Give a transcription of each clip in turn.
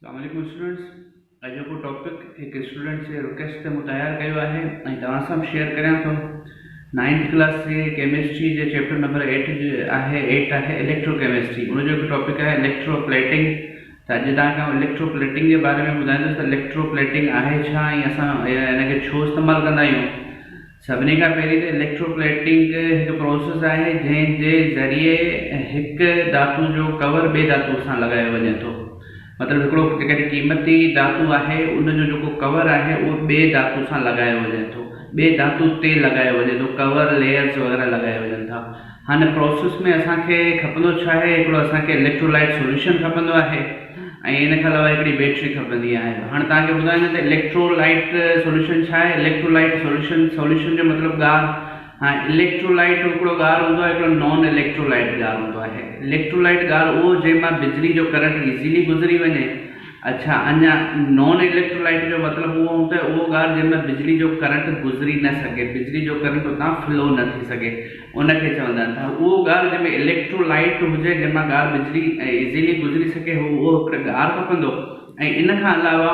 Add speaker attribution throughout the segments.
Speaker 1: السلام عليڪم اسٽوڊنٽس اڄوڪو ٽاپڪ هڪ اسٽوڊنٽ جي رڪويسٽ تي مون تيار ڪيو آهي ۽ توهان سان به شيئر ڪريان ٿو نائنٿ ڪلاس جي ڪيمسٽري جي چيپٽر نمبر ايٽ جي آهي ايٽ آهي اليڪٽرو ڪيمسٽري ان جو هڪ ٽاپڪ آهي اليڪٽرو پليٽنگ ته اڄ توهان کي آئون اليڪٽرو پليٽنگ جي باري ۾ ٻڌائيندس ته اليڪٽرو پليٽنگ آهي ڇا ۽ اسان ان کي ڇو استعمال ڪندا آهيون سڀني کان پهرين ته اليڪٽرو پليٽنگ هڪ پروسيس آهي جنهن جي ذريعي هڪ ڌاتو جو ڪور ٻئي ڌاتو سان لڳايو وڃي ٿو. مطلب هڪڙو جيڪڏهن قيمتي ڌاتو آهي ان جو جيڪو ڪور آهي اهو ٻئي ڌاتو سان لڳايو وڃي ٿو ٻئي ڌاتو تي لڳايو وڃي ٿو ڪور ليئرز وغيره لڳايا وڃن ٿا. هن پروسيس ۾ اسان کي کپندو ڇا آهي هڪڙو اسان کي اليڪٽرولائيٽ سوليوشن کپندو آهي ۽ ان کان علاوه هڪڙي بيٽري کپندي آهي هاڻي توهان کي ٻڌايان ته اليڪٽرولائيٽ سوليوشن ڇا آهي اليڪٽرولائيٽ سوليوشن سوليوشن جو مطلب ڳار هاڻي اليڪٽرولائيٽ هڪڙو ڳار هوندو آهي هڪڙو نان اليڪٽرولائيٽ ڳار هوندو آهي اليڪٽرولائيٽ ڳار اهو جنهن مان بجلي جو ڪرنٽ ايزيلي گذري وڃي اڇا اڃا نان اليڪٽرولائيٽ جو مطلب اهو هوندو آهي اهو ڳار جنهن مان بجلي جو ڪرنٽ گذري نه سگهي بجلي جو ڪرنٽ اتان فلو نه ٿي سگهي ان کي چوندا آهن ته اهو ڳار جنهن ۾ اليڪٽرولائيٽ هجي جنهن مان ڳار بجلي ايزيلي گذري سگهي هو اهو هڪڙو ڳار کپندو ۽ ان کان علاوه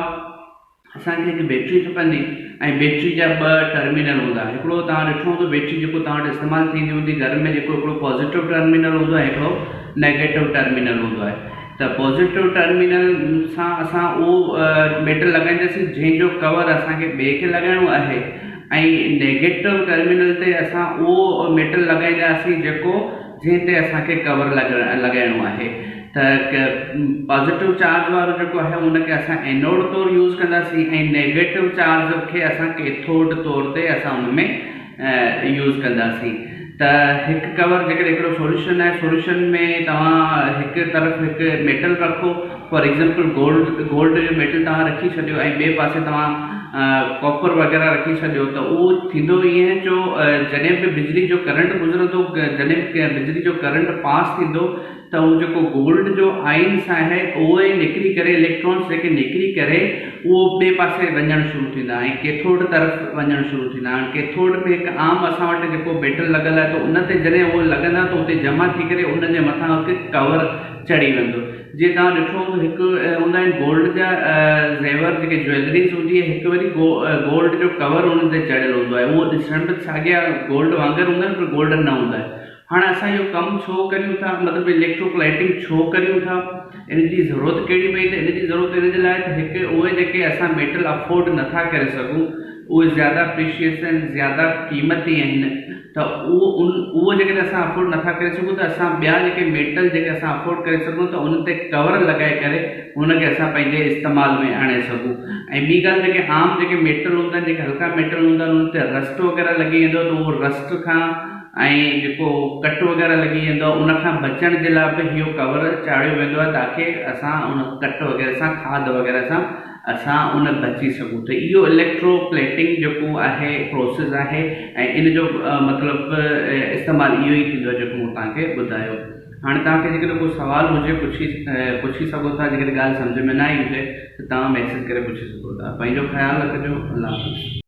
Speaker 1: اسان کي هڪ بيٽري کپندي ۽ بيٽري جا ٻه ٽرمينل هوندا هڪڙو توهان ڏٺو هوندو بيٽري جيڪو توهان وٽ استعمال ٿيندي هوندي گهر ۾ جيڪو هڪڙو پازيٽو ٽرمينل هوندو آهي هڪڙو نيگيٽو ٽرمينل هوندو آهي ته پازيٽو ٽرمينل سان اسان اهو ميٽل لڳائينداسين جنهن جو ڪور اسان کي ٻئي کي لڳائڻو آهي ۽ نيگيٽو ٽرمينل تي اسان اهو ميٽل لڳائينداسين جيڪو جنهن تي اسان کي ڪور لڳائڻو آهي ته پازيٽو چارج وارو جيڪو آهي ان کي اسان اينوڊ طور يوز ڪنداسين ۽ نيگيٽو چارج کي اسان ڪيٿوڊ طور تي اسان ان ۾ يوز ڪنداسين ته هڪ ڪور جيڪڏهن هڪڙو سوليوشن آهي سوليوشن ۾ توهان هڪ طرف هڪ ميٽل رکو فار ايگزامپل گولڊ گولڊ جو ميٽل توهان رکي ڇڏيو ۽ ٻئي پاسي توهان ڪاپر وغيره رکي ڇڏيو ته اهو ٿيندو ائين جو جڏهن به بجلي جو ڪرنٽ گذرندو جڏهن به بجلي جو ڪرنٽ پاس ٿيندو ته هو جيڪو گولڊ جو آئنس آهي اهي نڪري ڪري اليڪٽرانس جيڪي نڪري ڪري اهو ٻئي پاسي وڃڻ شروع ٿيندا ۽ ڪيٿوڊ طرف وڃڻ شروع ٿيندا هاڻي ڪيٿوڊ ۾ هڪ عام اسان وٽ جيڪو ميٽل لڳل آهي ته ان تي جڏهن اهي لڳندا ته اتي جمع ٿي ڪري ان جي مٿان هڪ ڪور چڙهي ويندو جيئن توهان ڏٺو هوندو هڪ هوندا آهن گولڊ جا زيور جيڪي جويلريز هوندي آهي هڪ وري گولڊ جو ڪور ان تي چڙهيل هوندو آهي اهو ڏسڻ ۾ ساڳيا گولڊ وانگر هوندا آهن پر گولڊ نه هوندا آهن هاڻ اسان اهو ڪم ڇو ڪريون ٿا مطلب اليڪٽرو پليٽنگ ڇو ڪريون ٿا ان جي ضرورت ڪهڙي پئي ته ان جي ضرورت ان جي لاء ته هڪ اهي جيڪي اسان ميٽل افورڊ نٿا ڪري سگهون اهي زياده پريشيس آهن زياده قيمتي آهن ته اهو ان اهو جيڪڏهن اسان افورڊ نٿا ڪري سگهون ته اسان ٻيا جيڪي ميٽل جيڪي اسان افورڊ ڪري سگهون ته ان تي ڪور لڳائي ڪري ان کي اسان پنهنجي استعمال ۾ آڻي سگهون ۽ ٻي ڳالهه جيڪي عام جيڪي ميٽل هوندا آهن جيڪي هلڪا ميٽل هوندا آهن ان تي رسٽ وغيره لڳي ويندو آهي ته اهو رسٽ کان ۽ جيڪو ڪٽ وغيره لڳي ويندو آهي ان کان بچڻ جي لاء به اهو ڪور چاڙهيو ويندو آهي تاڪه اسان ان ڪٽ وغيره سان کاڌ وغيره سان اسان ان بچي سگهون ته اهو اليڪٽرو پليٽنگ جيڪو آهي پروسيس آهي ۽ ان جو مطلب استعمال اهو ئي ٿيندو آهي جيڪو مون توهان کي ٻڌايو هاڻي توهان کي جيڪڏهن ڪو سوال هجي پڇي پڇي سگهو ٿا جيڪڏهن ڳالهه سمجهه ۾ نه آئي هجي ته توهان ميسيج ڪري پڇي سگهو ٿا پنهنجو خيال رکجو الله حافظ.